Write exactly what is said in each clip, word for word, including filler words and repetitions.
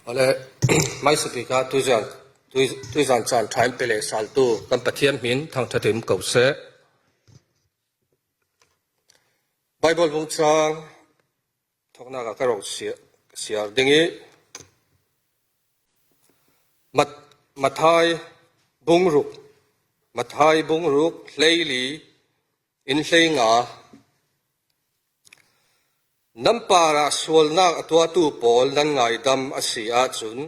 Awle, hmaisabik ah tuizan, tui, tuizan caan ṭha in pe leh saltu kan Pathian hmin thangṭhat in ko seh. Baibal bung cang thawknak ah ka rung siar, siar ding ih, Mat-, Matthai bung ruk, Matthai bung ruk hleili in hleinga. Nan parah sualnak a tuahtu pawl nan ngaidam a si ahcun,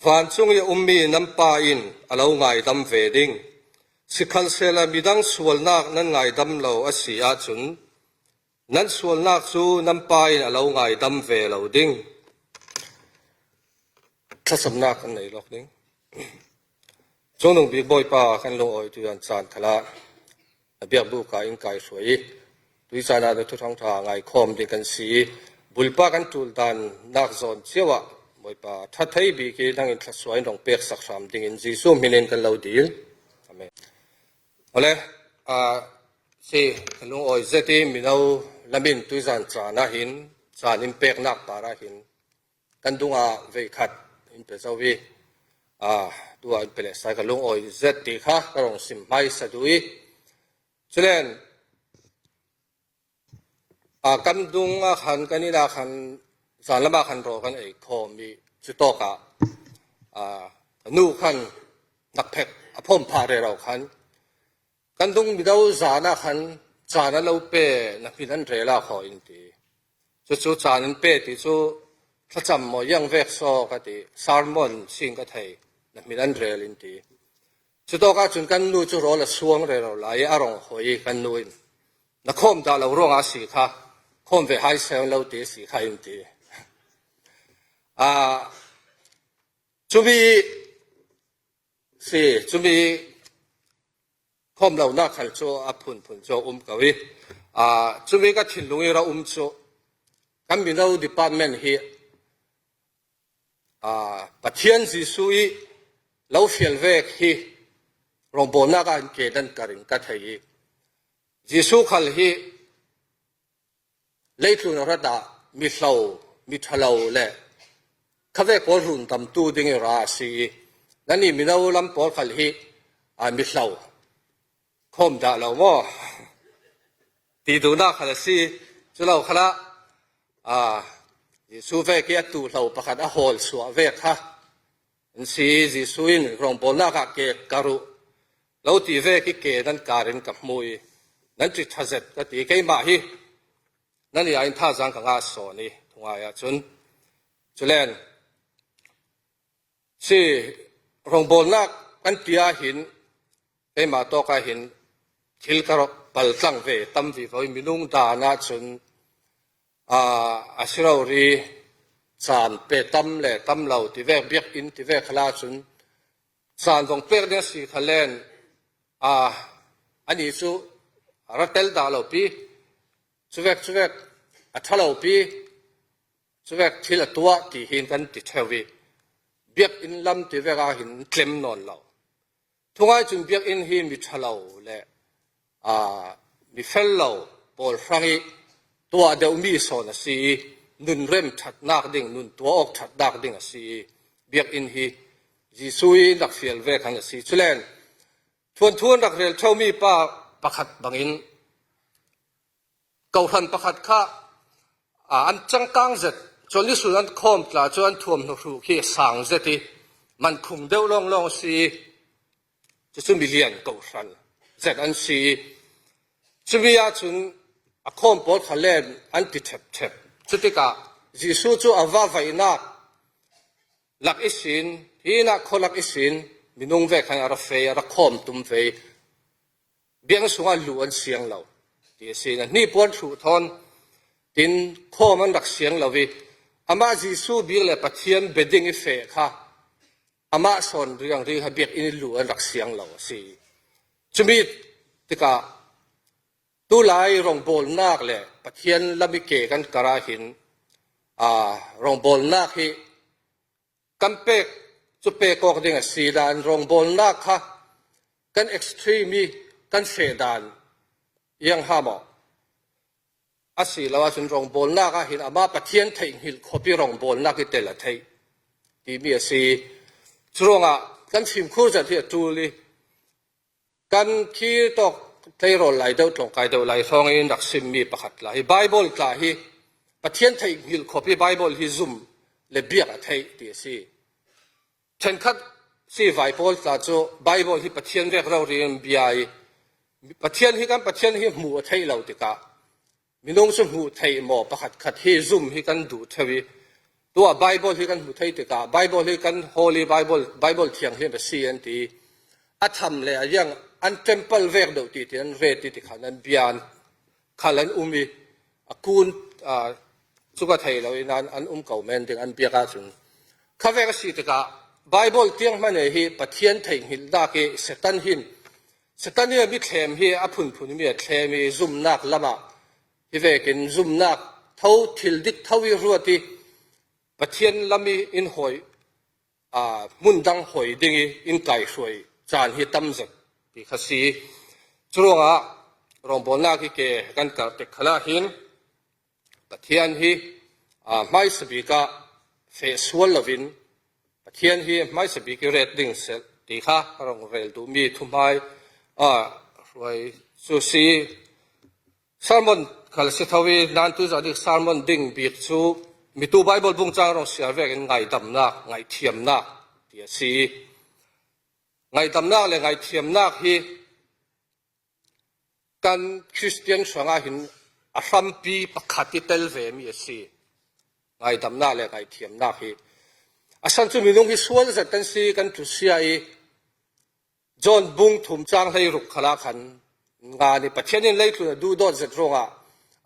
vancung ih a ummi nan Pa in a lo ngaidam ve ding. Sikhalsehla midang sualnak nan ngaidam lo a si ahcun, nan sualnak cu nan Pa in a lo ngaidam ve lo ding. Thlacamnak kan nei lawk ding. Cungnungbik Bawipa, kan lungawi tuizan caan khalah na biakbuk ah in kai hruai ih, tuizan ah na thuthang ṭha ngaikhawm ding kan si ih, bulpak kan ṭul dan nak zawn cio ah Bawipa, ṭha thei bik ih nang in thluasuah in rung peksak hram dingin Jesuh hmin in kan lo dil. Amen. Awle, aa, si, ka lungawi zet ih mino lam in tuizan caan ah hin, caan in peknak par ah hin, kan dungah veikhat in pe zo ih, aa, tu ah in pe lehsai ka lungawi zet ti kha ka rung sim hmaisa duh ih, culen, aa, kan dung ah khan, kan inn ah khan, zan lam ah khan rawl kan ei khawm ih, cutawk ah, aa, ka nu khan nakphek a phawm phah rero khan, kan dung mino zan ah khan caan a lo pe na hmin an rel ah khaw in ti. Cucu caan in pe ti cu thlacam maw, ziang vek saw ka ti, sermon sin ka thei, na hmin an rel in ti. Cutawk ahcun kan nu cu rawl a suang rero lai ih a rung hoi ih kan nu in, na khawm dah lo ruangah a si kha, khawm ve hai seh lo ti a si kha in ti. Aa, cumi si, cumi khawm lonak khal cu a phunphun cu a um ko ih, aa, cumi ka thinlung ih ra um cu kan mino department hi, aa, Pathian Jesuh ih lo fial vek hi rawngbawlnak ah in ke nan kar in ka thei ih, Jesuh khal hi leitlun a rat ah mihlo, miṭhalo le khavek pawl rundamtu ding ih ra a si ih, nannih mino lam pawl khal hi, aa, mihlo khawm dah lo maw? Ti duhnak khal a si. Culo khalah, aa, Jesuh vek ih a tuhlo pakhat a hawl suah vek kha an si ih, Jesuh in rawngbawlnak ah ke kar uh lo ti vek ih ke nan kar in ka hmu ih, nan ṭih ṭha zet ka ti. Keimah hi nan ih ah in thazaang ka ngah sawn ih, thungai ahcun. Culen, si, rawngbawlnak kan ti ah hin, keimah tawk ah hin thil ka rak paltlang ve tam vivo ih, minung dan ahcun, aa, a si rori caan pe tam le tam lo ti vek, biakinn ti vek khalah cun caan vong pek ding a si kha len, aa, anih cu a ra tel dah lo pi, cuvek, cuvek a ṭha lo pi, cuvek thil a tuah ti hin kan ti ṭheu ih, biakinn lam ti vek ah hin tlem nawn lo. Thungai cun biakinn hi miṭhalo le, aa, mifel lo pawl hrang ih tuah deuhmi sawn a si ih, nun rem ṭhatnak ding, nun tuah awk ṭhatnak ding a si ih, biakinn hi Jesuh ih rak fial vek khan a si. Culen, thuanthu an rak rel ṭheumi pa pakhat bangin, Kohhran pakhat kha, aa, an cangkang zet, cun nisun an khawm tla cu an thuam hnuhruh khi a sang zet ih, man khung deuh lawnglawng a si ih, cucu milian kohhran zet an si ih, cumi ahcun a khawm pawl kha len an ti ṭhepṭhep. Cutikah Jesuh cu a vavaihnak lak ihsin, hinah khualak ihsin minung vek khan a ra fei, a ra khawm tum ve. Biakinn sungah luh an siang lo ti a si. Hnipuan hruh thawn tin khawm an rak siang lo ih, amah Jesuh bik le Pathian bia ding ih feh kha amah sawn riangri kha biakinn ih luh an rak siang lo a si. Cumi tikah tulai rawngbawlnak le Pathian lam ih ke kan kar ah hin, aa, rawngbawlnak hi kan pek cu pek awk ding a si dan, rawngbawlnak kha kan extreme ih kan feh dan iang ha maw? A si lo ahcun rawngbawlnak ah hin amah Pathian theih hngilh khawp ih rawngbawlnak ih tel a theih timi a si. Churuangah kan fimkhur zat hi a ṭul i, kan khi tawk tleirawl lai deuh, tlawngkai deuh lai hrawngin rak simmi pakhat tla hi, Bible tla hi Pathian theihnghilh khawp hi Bible hi zum le biak a theih ti a si. Ṭhenkhat si vaipawl tla cu Bible hi Pathian vek rori an bia i, Pathian hi kan Pathian hi hmuh a theih lo tikah, minung cu hmuh theih maw pakhatkhat hi zum hi kan duh ṭheu i, tuah Bible hi kan hmu thei tikah Bible hi kan Holy Bible, Bible thianghlim a si an ti. A tham le a riang an temple vek deuh ti, ti an ret i ti khan an bia an khal an um i, a kun, aa, cuka thei lo in an, an um ko men ding an biak ahcun. Khavek a si tikah Bible tiang hmanh hi Pathian theihnghilhnak i Satan hin, Satan hi a mi thlem hi a phunphun mi a thlem i zumnak lamah hi vekin zumnak tho, thil dik tho i ruat i Pathian lam i in hawi, aa, hmun dang hawi ding i in kaihruai caan hi tam zet ti kha si. Curuangah rawngbawlnak i ke kan karh tek khalah hin Pathian hi, aa, hmaisa bik ah feh sual loin Pathian hi hmaisa bik i ret ding seh ti kha ka rung rel duhmi thuhmai, aa, hruai cu si. Sermon khal si tho i, nan tu zah dik sermon ding bik cu mitu Bible bungcang rung siar vekin ngaidamnak, ngaihthiamnak ti a si. Ngaidamnak le ngaihthiamnak hi kan Khristian hrangah hin a hrampi pakhat i tel vemi a si. Ngaidamnak le ngaihthiamnak hi a san cu minung hi sual zet kan si, kan ṭusia i, John bung thum cang hleiruk khalah khan nga nih Pathian in leitlun a duhdawt zet ruangah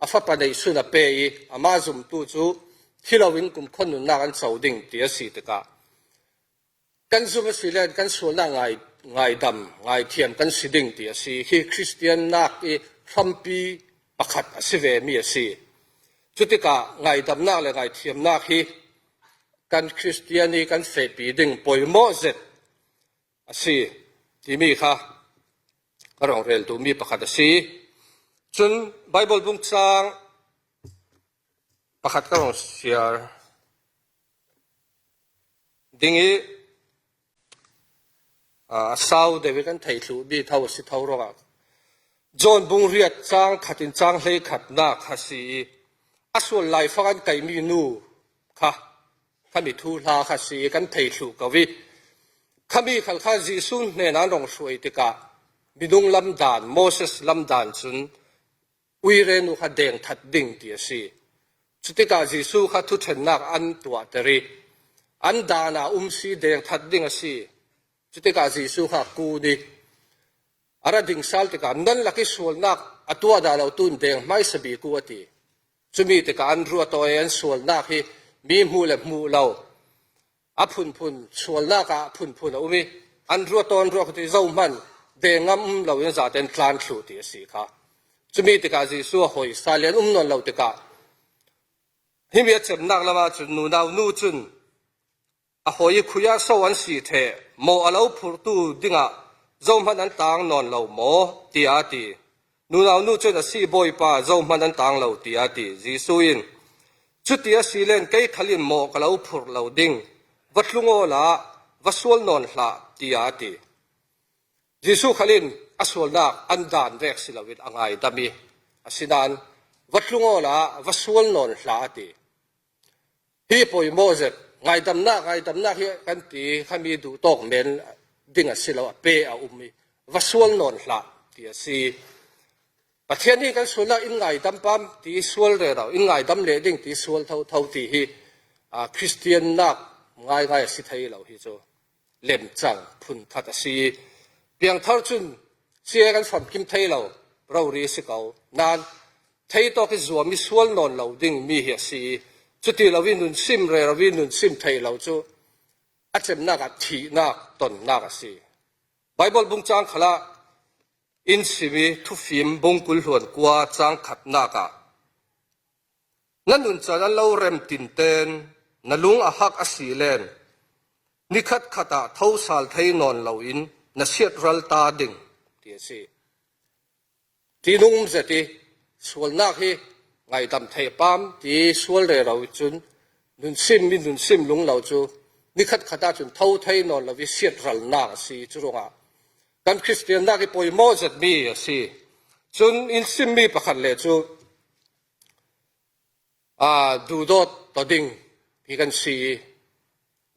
a fapa neihsun a pe i, amah zumtu cu thi loin kumkhua nunnak an co ding ti a si tikah, kan zum a si len kan sualnak ngai, ngaidam, ngaithiam kan si ding ti a si. Hi Khristiannak i hrampi pakhat a si vemi a si. Cutikah ngaidamnak le ngaithiamnak hi kan Khristian i kan fehpi ding poimawh zet a si timi kha ka rung rel duhmi pakhat a si. Cun Bible bungcang pakhat ka rung siar ding i, aa, a sau deuh i kan theih thluhmi tho a si tho ruangah John bung riat cang khat in cang hleikhatnak kha si i, a sual laifang an kaihmi nu kha, khami thuhla kha si i kan theih thluh ko i, khami khal kha Jesuh hnen an rung hruai tikah minung lamdan, Moses lamdan cun uire nu kha dengthat ding ti a si. Cutikah Jesuh kha thuṭhennak an tuahter i, an dan ah um si dengthat ding a si. Cutikah Jesuh kha kun i, a ra ding sal tikah, nan lak i sualnak a tuah dah lo tu in deng hmaisa bik u a ti. Cumi tikah an ruat aw i an sualnak hi mi hmuh le hmuh lo a phunphun, sualnak ah a phunphun a um i, an ruat aw, an ruat kha ti zohman deng ngam um lo in zaten tlan thluh ti a si kha. Cumi tikah Jesuh a hoi sal i an um nawn lo tikah, himi a cemnak lamah cun nunau nu cun a hoi i, khuiah so an si ṭheh, mawh a lo phurtu dingah zohman an tang nawn lo maw? Tiah a ti. Nunau nu cun, a si, Bawipa, zohman an tang lo, tiah a ti. Jesuh in, cuti a si len kei khal in mawh ka lo phurh lo ding, va tlung awla va sual nawn hlah, tiah a ti. Jesuh khal in a sualnak an dan vek si loin a ngaidam i, asinain va tlung awla va sual nawn hlah a ti. Hi poimawh zet, ngaidamnak, ngaidamnak hi kan ti, khami duhtawk men ding a si lo, a pe a um i, va sual nawn hlah ti a si. Pathian hi kan sualnak in ngaidam pam ti sual rero, in ngaidam leh ding ti sual thotho ti hi, aa, Khristiannak ngaingai a si thei lo hi cu lemcang phunkhat a si. Piangthar cun cia kan famkim thei lo rori a si ko. Nan theitawk i zuam i sual nawn lo ding mi hi a si. Cuti lo i nunsim rero i nunsim theih lo cu a cemnak ah thihnak tonnak a si. Bible bungcang khalah in sim i Thufim bung kul hluan kua cang khatnak ah, na nuncan an lo rem tinten na lung a hak a si len, ni khatkhat ah thosal thei nawn loin na siatral ta ding, ti a si. Tinung zet i sualnak hi ngaidam thei pam ti sual rero i cun nunsim i nunsim lung lo cu ni khat khat ah cun tho thei nawn lo i siatralnak a si. Cu ruangah kan Khristiannak i poimawh zetmi a si. Cun in simmi pakhat le cu, aa, duhdawt tawh ding hi kan si i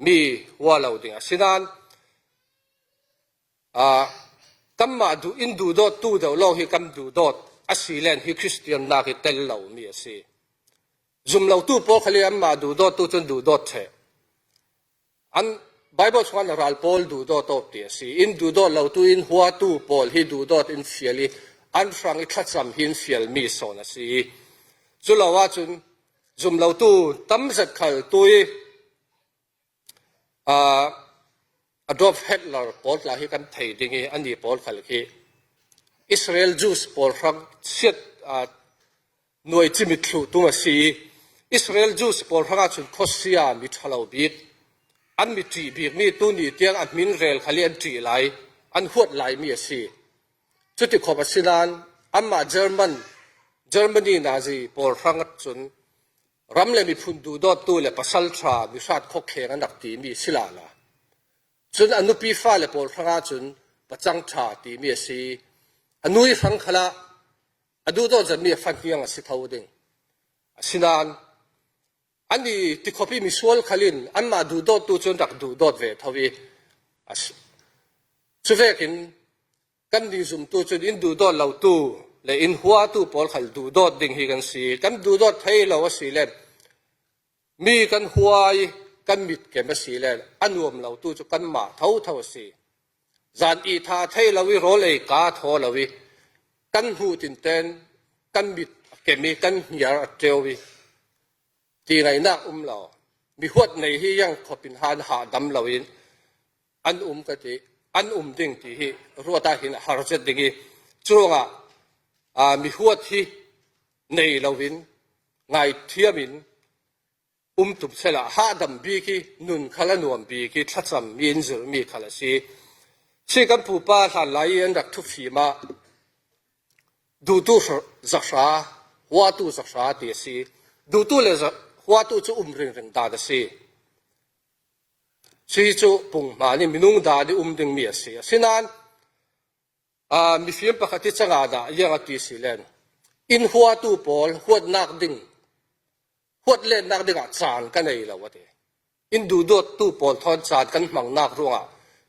mi hua lo ding a si nain, aa, kanmah duh, in duhdawttu deuh lawng hi kan duhdawt a si len hi Khristiannak hi tel lomi a si. Zum lotu pawl khal i anmah duhdawttu cun duhdawt ṭheh. An Bible chungah na ral pawl duhdawt awk ti a si. In duhdawt lotu, in huatu pawl hi duhdawt in fial i an hrang i thlacam hi in fialmi sawn a si. Cu lo ahcun zum lotu tam zet khal tu i, aa, Adolf Hitler pawl tla hi kan thei ding i, ani pawl khal khi Israel Jews pawl hrang siat, aa, nuai cimit thluh tum a si i, Israel Jews pawl hrangah cun khuasia mi ṭha lo bik, an mi ṭih bikmi tuni tiang a hmin rel khal i an ṭih lai, an huat laimi a si. Cuti khawp a si nain, anmah German, Germany Nazi pawl hrang cun ram le miphun duhdawttu le pasalṭha, mihrat khuakheng an rak timi si lala. Cun a nupi fale pawl hrangah cun pacangṭha timi a si. A nu i hrang khalah a duhdawt zetmi a fahniang a si tho ding. Asinain, ani tikhawpi misual khal in anmah duhdawttu cun rak duhdawt ve tho i, a si. Cuvekin kannih zumtu cun in duhdawt lotu le in huatu pawl khal duhdawt ding hi kan si. Kan duhdawt thei lo a si len, mi kan hua i kan mit kem a si len, a nuam lotu cu kanmah thotho a si. Zan i tha thei lo i rawl ei ka thaw lo i kan hmuh tinten kan mit a kem i kan hniar a ṭeu i ti ngaihnak um lo. Mi huat nei hi yang khawpin han hahdam lo in an um ka ti, an um ding ti hi ruat ah hin a har zet ding i, curuangah, aa, mi huat hi nei lo in ngaithiam in um tum sehla hahdam bik i nun khal a nuam bik i thlacam mi in zirhmi khal a si. Si kan pupa hlanlai i an rak thufim ah duhtu hra-, zahra, huatu zahra ti a si. Duhtu le za-, huatu cu um ringring dan a si. Si cu punghman i minung dan i um dingmi a si. Asinain, aa, mifim pakhat i cangah dah ziang a ti si len, in huatu pawl huatnak ding, huat lennak dingah caan ka nei lo a ti. In duhdawttu pawl thawn caan kan hmangnak ruangah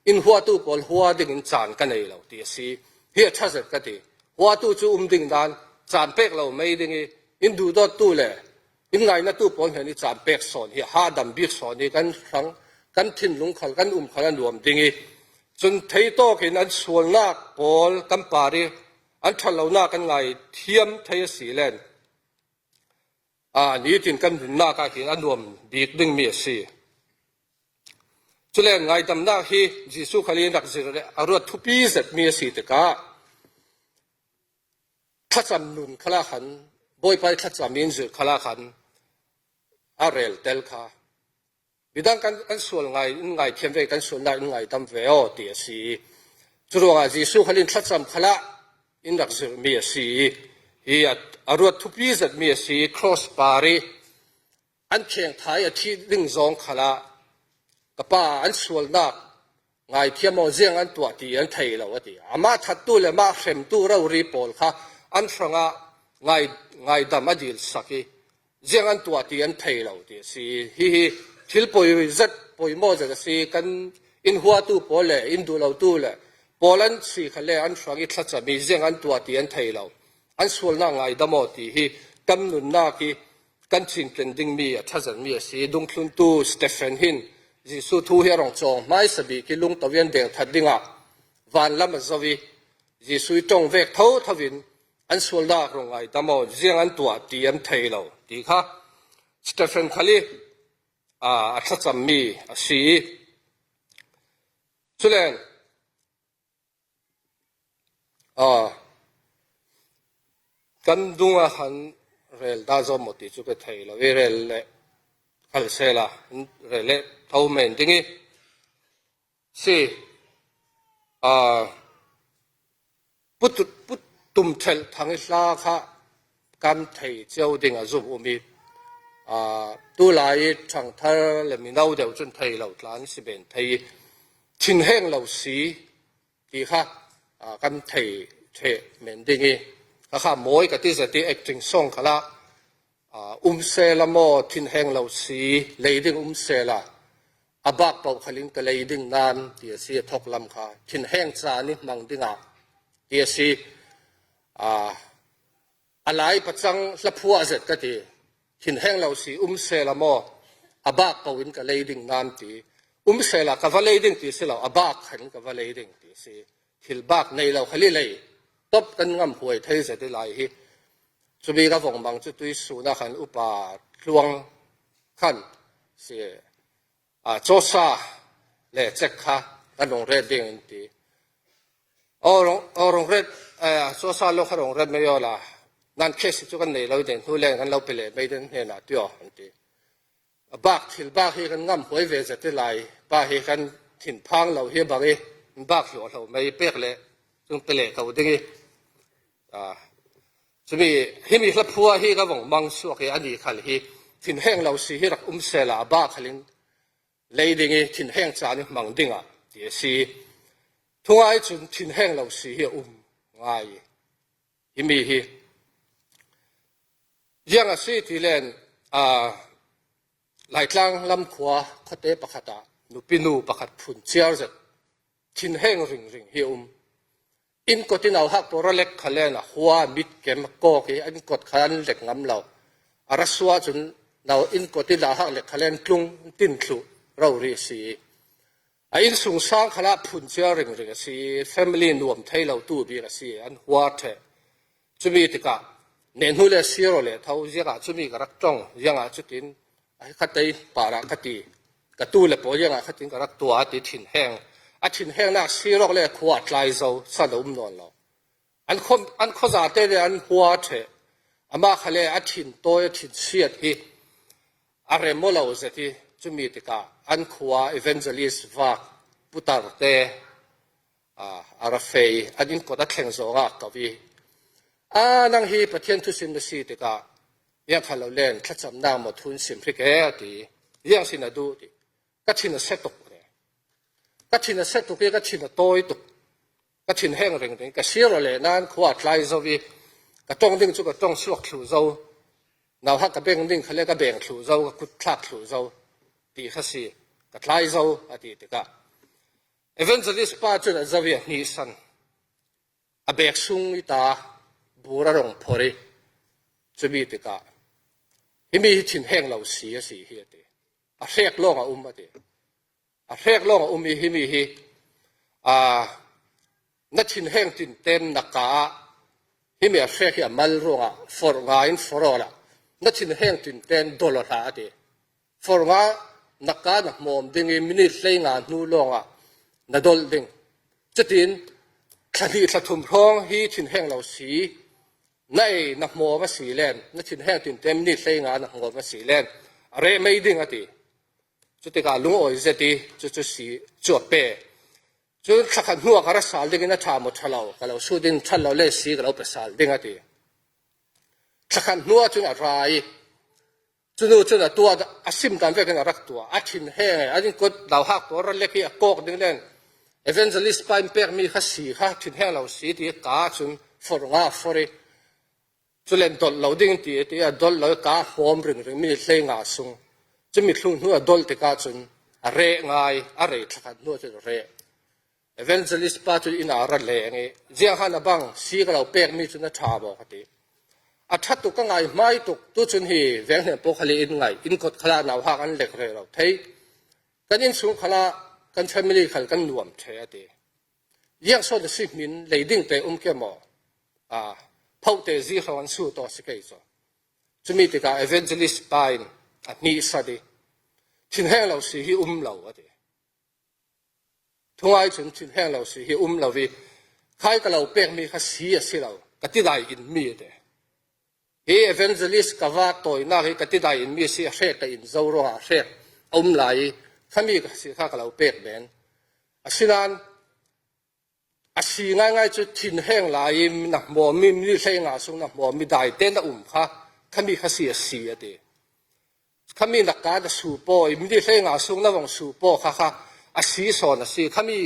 in huatu pawl hua dingin caan ka nei lo ti a si. Hi a ṭha zet ka ti. Huatu cu um ding nain caan pek lo mei ding i, in duhdawttu le in ngainatu pawl hnen i caan pek sawn hi, hahdam bik sawn hi kan hrang, kan thinlung khal, kan um khal a nuam ding i, cun theitawk in an sualnak pawl kan par i an ṭhat lonak kan ngaithiam thei a si len, aa, nitin kan nunnak ah hin a nuam bik dingmi a si. Cule ngaidamnak hi Jesuh khal in rak zir le a ruat thupi zetmi a si tikah, thlacam nun khalah khan, Bawipa i thlacam in zirh khalah khan a rel tel kha. Midang kan, kan sual ngai, in ngaithiam ve, kan sualnak in ngaidam ve aw, ti a si. Curuangah Jesuh khal in thlacam khalah in rak zirhmi a si. Hi a, a ruat thupi zetmi a si. Cross par i an kheng thai a thih ding zawng khalah, ka pa an sualnak ngaithiam aw, ziang an tuah ti an thei lo a ti. Amah thattu le mah hremtu rori pawl kha an hrangah ngai, ngaidam a dilsak i, ziang an tuah ti an thei lo ti a si. Hihi thil poi zet, poimawh zet a si. Kan in huatu pawl le in duh lotu le pawl an si kha le an hrang i thlacam i ziang an tuah ti an thei lo. An sualnak ngaidam aw ti hi kan nunnak i kan cintlen dingmi a ṭha zetmi a si. Dungthluntu Stephen hin Jesuh thu hi a rung cawng hmaisa bik i lungto i an deng that dingah vanlam a zoh i Jesuh i ṭong vek thotho in an sualnak rung ngaidam aw, ziang an tuah ti an thei lo ti kha Stephen khal i, aa, a thlacammi a si i. Culen, aa, kan dungah khan rel dah zaw maw ti cu ka thei lo i, rel le khal sehla, rel le tho men ding i si. Aa, put, put tum ṭhelh thang i hla kha kan thei cio ding a zum um i, aa, tulai ṭhangthar le mino deuh chun thei lo tla an si ben phei i, thinheng lo si ti kha, a, kan thei ṭheh men ding i, kha kha mawi ka ti zet i, acting song khalah, a, um sela maw, thinheng lo si lei ding um sela, a bak poh khalin ka lei ding nan ti a si, a thawk lam kha thinheng chan i hmang dingah ti a si. A, a lai pachang hlaphuah zet ka ti, thinheng lo si um sela maw, a bak poh in ka lei ding nan ti, um sela ka va lei ding ti si lo, a bak khan ka va lei ding ti si. Thil bak nei lo khali lei tawp kan ngam huai thei zet i lai hi. Chumi ka vong mang chu tuisun a khan upa Tluang khan si, a, Chawsa le Chek kha kan rong ret ding an ti. Aw, rong, aw, rong ret, a, Chawsa lo kha rong ret mai aw la, nan khesi chu kan nei lo den hnu len kan lo pe leh mai den hnena ti aw an ti. A bak, thil bak hi kan ngam huai ve zet i lai, bak hi kan thinphang lo hi bang i, bak hi aw lo mai pek leh chung pe leh ko ding i. A, chumi, himi hlaphuah hi ka vong mang suak i, a ni khal hi thinheng lo si hi rak um sela, a bak khalin lei ding i, thinheng chan i hmang dingah ti a si. Thungai chun thinheng lo si hi a um ngai i, himi hi. Ziang a si ti len, a, Laitlang lam khua khuate pakhatah nupinu pakhat phun chiar zet, thinheng ringring hi a um. Innkot i nauhak pawh ra lek kha len a hua mit kem a kawk i, innkot kha an lek ngam lo. A ra suah chun nau innkot i nauhak lek kha len tlung tin thluh rori si i, a insungsang khalah phun chiar ringring a si i, family nuam thei lo tu bik a si i, an hua ṭheh. Chumi tikah nehnu le siro le tho, ziangah chumi ka rak ṭawng, ziangah chutin a hi khatei parah ka ti, ka tu le pawl ziangah khatin ka rak tua a ti, thinheng. A thinhengnak sirawk le khua a tlai zo, san a um nawn lo. An khaw, an khuazate le an hua ṭheh, amah kha le a thin tawi, a thin siat hi a rem aw lo zet hi. Chumi tikah an khua evangelist vak putarte, a, a ra fei, an innkot a thleng zawngah a ko i, a, nang hi Pathian thusim na si tikah, iang kha lo len thlachamnak maw thu in sim hrik e a ti. Iang sin a duh ti. Ka thin a se tuk le. Ka thin a se tuk i, ka thin a tawi tuk. Ka thinheng ringring, ka siro le nan khua a tlai zo i, ka ṭawng ding chu ka ṭawng suak thluh zo. Nauhak ka beng ding kha le ka beng thluh zo, ka kut thlak thluh zo ti kha si, ka tlai zo a ti tikah, evangelist pa chun a zo i a hnihsan. A bek sung i ta, bur a rong phor i, chumi tikah, himi hi thinheng lo si a si hi a ti. A hrek lawng a um a ti. A hrek lawng a um i, himi hi, a, na thinheng tinten na ka ah, himi a hrek hi a mal ruangah forh nga in forh aw la, na thinheng tinten dol aw hlah a ti. Forh nga na ka na hmawm ding i, minit hleinga hnu lawngah na dolh ding. Chutin thla hnih thla thum hrawng hi thinheng lo si na ei na hmawm a si len, na thinheng tinte minit hleinga na hmawm a si len, a reh mai ding a ti. Chutikah lungawi zet i, chu, chu si, chu a pe. Chu thla khat hnuah ka ra sal dingin a ṭha maw ṭha lo, ka lo sut ding, ṭhat lo le si ka lo pe sal ding a ti. Thla khat hnuah chun a ra i, chunu chun a tuah, a sim dan vekin a rak tuah. A thinheng, a innkot nauhak pawl ra lek i a kawk ding len, evangelist pa in pekmi kha si kha, thinheng lo si ti ka ah chun forh nga forh i, chulen dolh lo ding ti, ti a dolh lo i, ka hmawm ringring minit hleinga sung. Chumi thluh hnu a dolh tikah chun a reh ngai, a rei thla khat hnuah chun a reh. Evangelist pa chu inn ah a ra leng i, ziang han a bang si ka lo pekmi chu na ṭha maw ka ti. A ṭha tuk, ka ngaihmai tuk, tu chun hi veng hnem pawh khali in ngaih, innkot khalah nauhak an lek rero thei. Kan innsung khalah kan family khal kan nuam ṭheh a ti. Ziang sawn a si hmin lei dingte um ke maw? A, phote zi hrawng an sut aw si kei chu. Chumi tikah evangelist pa in a hnihsat i, thinheng lo si hi um lo a ti. Thungai chun thinheng lo si hi um lo i, khai ka lo pekmi kha si a si lo, ka tidai in mi a ti. Hi evangelist ka va tawinak hi ka tidai in mi si, a hrek ka in zo ruangah a hrek a um lai i, khami ka si kha ka lo pek men. Asinan a si ngaingai chu thinheng lai i na hmawm mi, minit hleinga sung na hmawm mi daite na um kha, khami kha si a si a ti. Khami na ka na su paw, i minute hleinga sung na vong su paw kha kha a si sawn a si. Khami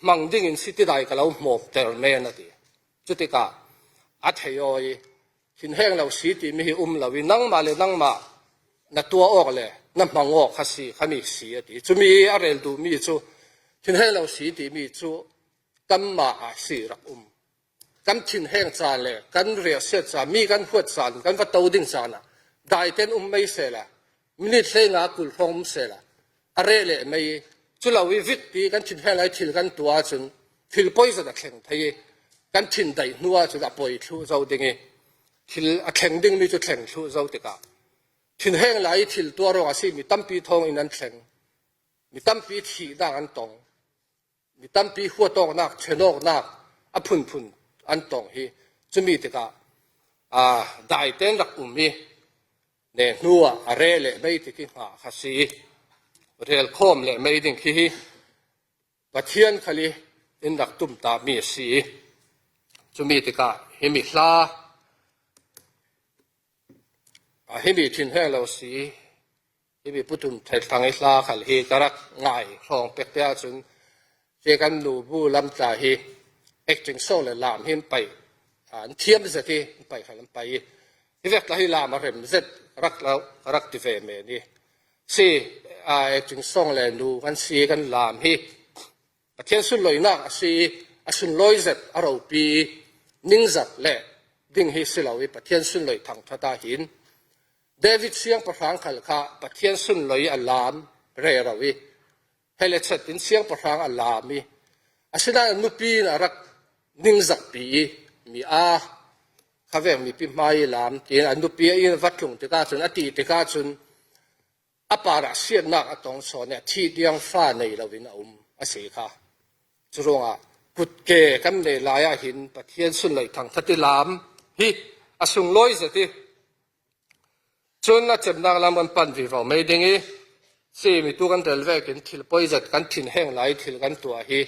hmang dingin si ti dai ka lo hmawm ter men a ti. Cutikah a thei aw i, thinheng lo si timi hi um lo i, nangmah le nangmah na tuah awk le na hmang awk kha si, khami si a ti. Cumi a rel duhmi cu thinheng lo si timi cu kanmah ah si rak um. Kan thinheng caan le kan riahsiat caan, mi kan huat caan, kan va to ding caan ah daiten um mei sehla, minute hleinga kul hrawng um sehla, a reh leh mei i, cu lo i vit pi kan thinheng lai thil kan tuah ahcun thil poi zat a thleng thei i, kan thin daih hnu ahcun a poi thluh zo ding i, thil a thleng dingmi cu thleng thluh zo tikah thinheng lai i thil tuah ruang a si mi tampi thawng in an thleng, mi tampi thihnak an tong, mi tampi huat awknak, ṭhen awknak a phunphun an tong hi. Cumi tikah, aa, daiten rak um i, ne hnu ah a reh leh mei tik i hngah kha si i, relkhawm leh mei ding khi hi Pathian khal i in rak tumtahmi a si i, cumi tikah himi hla, aa, himi thinheng lo si, himi putum thaithlang i hla khal hi ka rak ngai hrawng pek te ahcun, si kan nu bu lam tla hi acting song le lam hi an paih, aa, an thiam zet i an paih khal an paih i, hi vek tla hi lam a rem zet rak lo, ka rak ti ve men i. Si, aa, acting song le nu kan si kan lam hi Pathian sunloinak a si i, a sunlawi zet a ropi i, ningzak le ding hi si lo i, Pathian sunloi thangṭhat ah hin David siangpahrang khal kha Pathian sunloi a lam rero i, helechet in siangpahrang a lam i, asinain a nupi in a rak ningzakpi i, mi a kha vek mipi hmai i lam tiin a nupi a in va tlung tikah cun, a ti tikah cun, a parah siatnak a tong sawn i a thih tiang fa nei loin a um a si kha. Curuangah kutke kan nei lai ah hin Pathian sunloi thangṭhat i lam hi a sunglawi zet i, cun a cemnak lam kan pan vivo mei ding i, si mi tu kan rel vekin thil poi zet kan thinheng lai thil kan tuah hi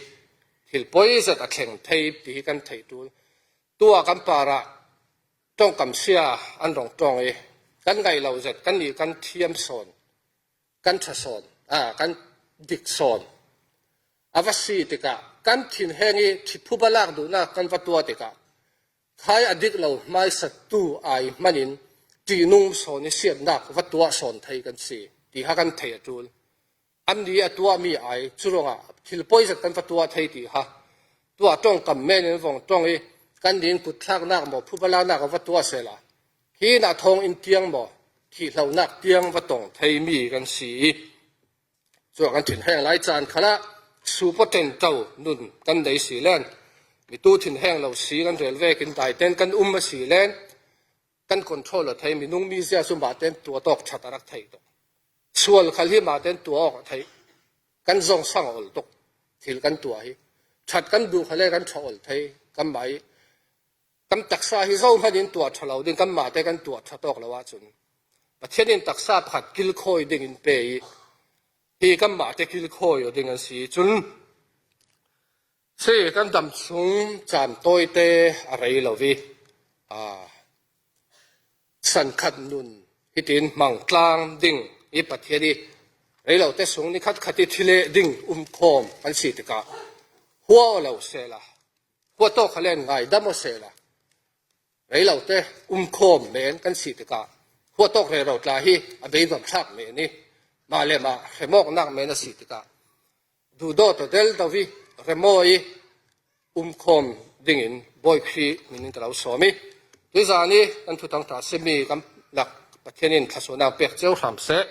thil poi zet a thleng thei ti hi kan theih ṭul. Tuah kan parah ṭongkam sia an rung ṭong i, kan ngaih lo zet, kan nih kan thiam sawn, kan ṭha sawn, aa, kan dik sawn a va si tikah, kan thinheng i thiphuba lak duhnak kan va tuah tikah, khai a dik lo hmaisatu ai hmanin ṭihnung sawn i siatnak va tuah sawn thei kan si, ti kha kan theih a ṭul. Annih a tuahmi ai, curuangah thil poi zet kan va tuah thei ti kha. Tuah ṭongkam men in vong ṭong i, kan nih in kutthlaknak maw, phuba laknak a va tuah sehla, khi nah thawng in tiang maw, thihlonak tiang va tong theimi kan si i, cuah kan thinheng lai caan khalah supo ṭenṭo nun kan nei si len, mi tu thinheng lo si kan rel vekin daiten kan um a si len, kan control a thei, minung mizia cu mahten tuah tawk ṭhat a rak thei tuk. Sual khal hi mahten tuah awk a thei. Kan zong sang a ol tuk. Thil kan tuah hi ṭhat kan duh khal le kan ṭha ol thei. Kanmah i kan taksa hi zohmanin tuah ṭha lo ding, kanmahte kan tuah ṭha tawk lo ahcun Pathian in taksa pakhat kilkhawi dingin pe i, hi kanmahte kilkhawi aw ding an si. Cun si kan dam chung caan tawite a rei lo i, aa, sankhat nun hitin hmang tlang ding i Pathian i rei lote sung ni khatkhat i thileh ding umkhawm kan si tikah, hua aw lo sehla, hua tawk khal len ngaidam aw sehla, rei lote umkhawm men kan si tikah, hua tawk rero tla hi a beidawm thlak men i, mah le mah hremawknak men a si tikah, duhdaw tawh del do i, remaw i, umkhawm dingin Bawi Khrih min in ka lo sawm i, tuizan i kan thuthang ṭha simi kan lak Pathian in thluasuahnak pek cio hram seh.